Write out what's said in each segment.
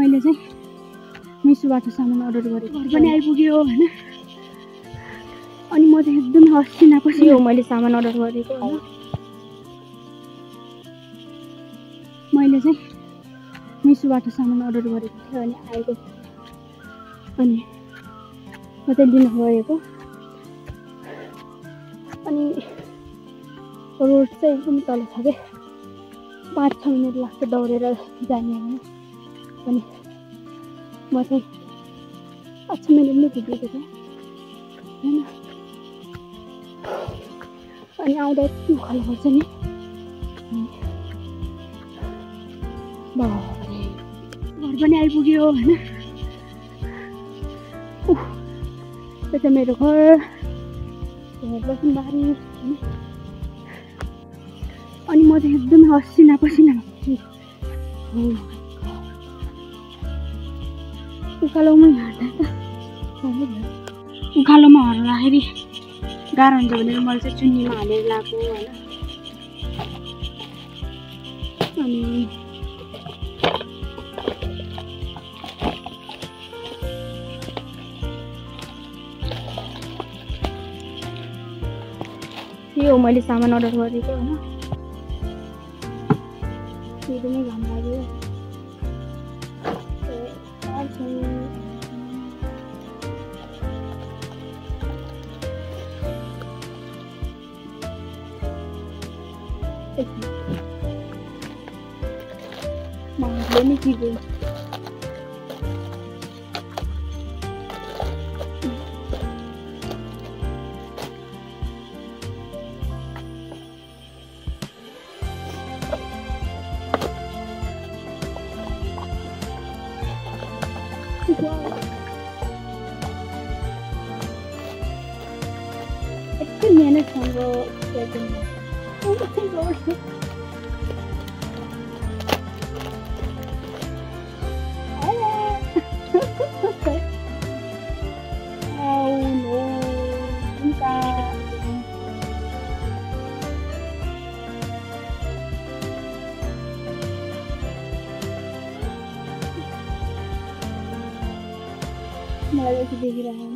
मैले चाहिँ मिसोबाट सामान अर्डर गरेको घर पनि आइपुग्यो हैन। अनि म चाहिँ एकदमै हस्सिना पछि हो मैले सामान अर्डर गरेको हैन। मैले चाहिँ मिसोबाट सामान अर्डर गरेको थिएँ अनि आएको अनि म चाहिँ लिन गएको अनि रोड चाहिँ एकदम तल छ के 5-6 मिनट लाग्छ दौडेर जाने हैन। अनि म चाहिँ 5 मिनटमै पुगेको थिएँ हैन। अनि आउँदा यति उखालो पर्छ नि बाबरे घर पनि आइपुग्यो हैन। यो चाहिँ मेरो घर बसिनबारी हैन। अनि म चाहिँ एकदमै हस्सिना पसिना उकालोमा हाल्दा त उकालोमा हर्दाखेरि गाह्रो हुन्छ भनेर मैले चाहिँ चुन्नीमा हालेर लगाएको हैन। अनि यो मैले सामान अर्डर गरेको हैन। एकदमै घाम लाग्यो। मैले नि किने यति मेहनतसँग मलाई चाहिँ देखिरहेको हैन।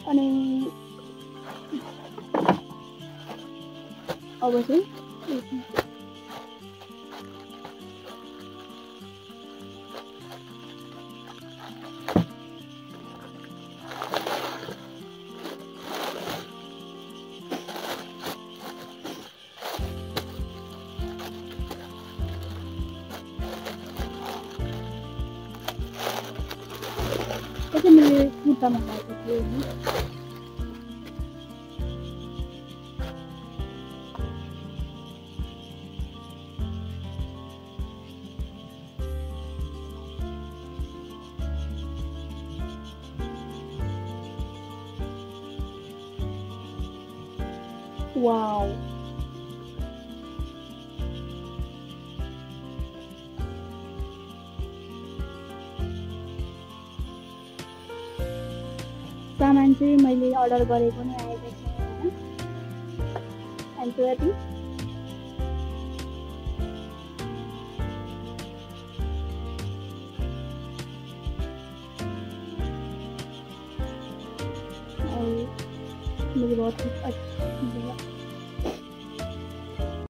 अनि अब चाहिँ itu milik kita mengajak ini. Wow. सामान चाहिँ मैले अर्डर गरेको नै आएको छ हैन। एन्ड रेडी मुझे बहुत अच्छा लगा।